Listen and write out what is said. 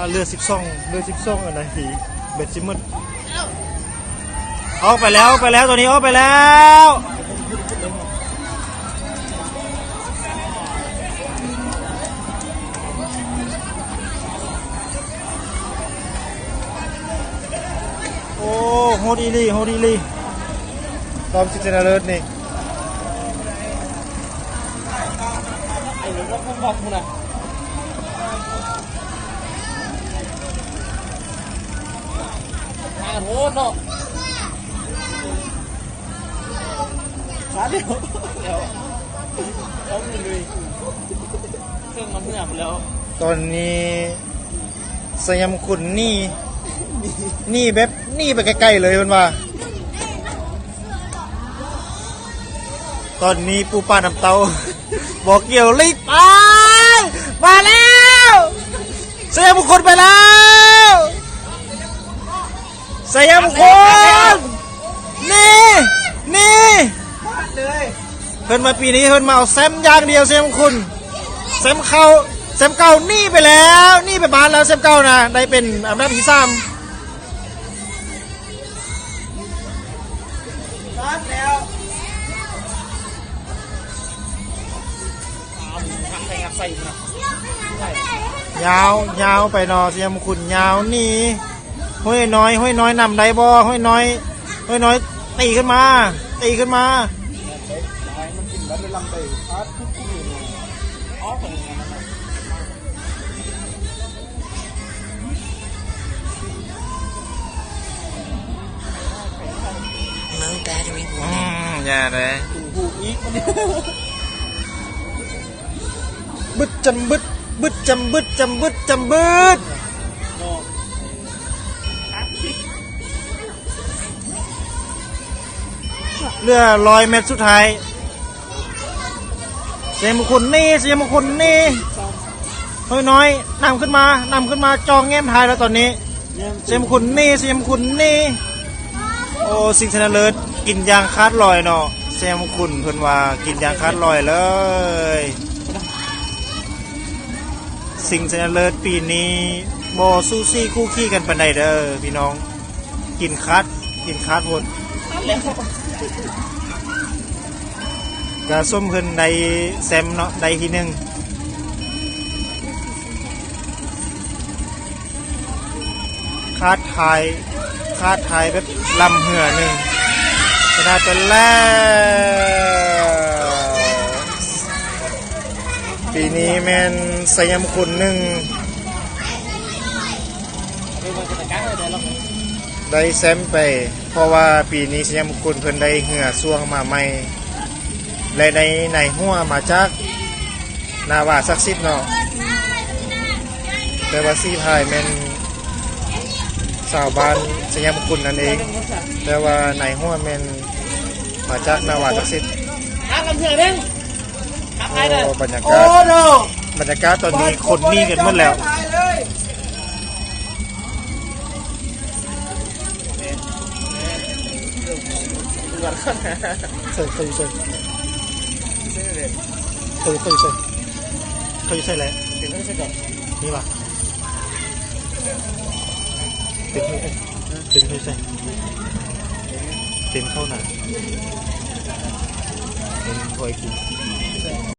ເຫຼືອສິບສອງ ເຫຼືອສິບສອງ ອັນນາທີ ແບັດຊິໝົດ. ອອກໄປແລ້ວ ໄປແລ້ວ ຕົວນີ້ອອກໄປແລ້ວ. ໂອ້ ໂຫດອີ່ຫຼີ ໂຫດອີ່ຫຼີ ຕອນຊິງຊະນະເລີດນີ້. ໂຫດເນາະ. ມາແລ້ວ ແລ້ວ ເອົາເລີຍ ເຄື່ອງມັນເຫືອໄປແລ້ວ. ຕອນນີ້ໄຊຍະມຸງຄຸນໜີ ໜີແບບໜີໄປໄກໆເລີຍເພິ່ນວ່າ. ຕອນນີ້ປູປານ້ຳເຕົ້າບໍ່ກ່ຽວລີກໄປ ມາແລ້ວ ໄຊຍະມຸງຄຸນໄປແລ້ວ. ໄຊຍະມຸງຄຸນ ນີ້ ນີ້ ເພິ່ນມາປີນີ້ເພິ່ນມາເອົາແຊ້ມຢ່າງດຽວ ໄຊຍະມຸງຄຸນ ແຊ້ມເກົ່າ ແຊ້ມເກົ່າໜີໄປແລ້ວ ໜີໄປບ້ານແລ້ວ ແຊ້ມເກົ່ານະ ໄດ້ເປັນອັນດັບທີສາມ. ຍາວ ຍາວໄປເນາະ ໄຊຍະມຸງຄຸນຍາວໜີ. ຫ້ວຍນ້ອຍ ຫ້ວຍນ້ອຍນຳໄດ້ບໍ່? ຫ້ວຍນ້ອຍ ຫ້ວຍນ້ອຍຕີຂຶ້ນມາ ຕີຂຶ້ນມາ. ອືມ ຢ່າເລີຍ ບຶດຈຳບຶດ ບຶດຈຳບຶດ ຈຳບຶດ ຈຳບຶດ. ເຫຼືອຮ້ອຍແມັດສຸດທ້າຍ ໄຊຍະມຸງຄຸນໜີ ໄຊຍະມຸງຄຸນໜີ. ຫ້ວຍນ້ອຍນຳຂຶ້ນມາ ນຳຂຶ້ນມາ ຈ່ອງແຫງມທ້າຍແລ້ວຕອນນີ້ ໄຊຍະມຸງຄຸນໜີ ໄຊຍະມຸງຄຸນໜີ. ໂອ້ ຊິງຊະນະເລີດກິນຢ່າງຂາດລອຍເນາະ ໄຊຍະມຸງຄຸນເພິ່ນວ່າກິນຢ່າງຂາດລອຍເລີຍ. ຊິງຊະນະເລີດປີນີ້ບໍ່ສູສີຄູ່ຄີກັນປານໃດເດີພີ່ນ້ອງ ກິນຂາດ ກິນຂາດໂພດ. ກະສົມເພິ່ນໄດ້ແຊ້ມເນາະ ໄດ້ທີໜຶ່ງ. ຂາດທ້າຍ ຂາດທ້າຍແບບລຳເຮືອໜຶ່ງ ຊະນະໄປແລ້ວ. ປີນີ້ແມ່ນໄຊຍະມຸງຄຸນໜຶ່ງ ໄດ້ແຊ້ມໄປ ເພາະວ່າປີນີ້ໄຊຍະມຸງຄຸນເພິ່ນໄດ້ເຮືອຊ່ວງມາໃໝ່ ແລະ ໄດ້ນາຍຫົວມາຈາກ ນາວາສັກສິດເນາະ ແຕ່ວ່າສີພາຍແມ່ນຊາວບ້ານໄຊຍະມຸງຄຸນນັ້ນເອງ ແຕ່ວ່ານາຍຫົວແມ່ນມາຈາກນາວາສັກສິດ. ໂອ້ ບັນຍາກາດ ບັນຍາກາດຕອນນີ້ຄົນໜີກັນໝົດແລ້ວ. ໃສ່ ໃສ່ ໃສ່ ໃສ່ ໃສ່ ໃສ່ແຫຼະ ເປັນໃສ່ກ່ອນ ນີ້ຫວາ ເປັນໃສ່ ເປັນໃສ່ ເປັນເຂົ້າໜາ ເປັນຫອຍກິນ.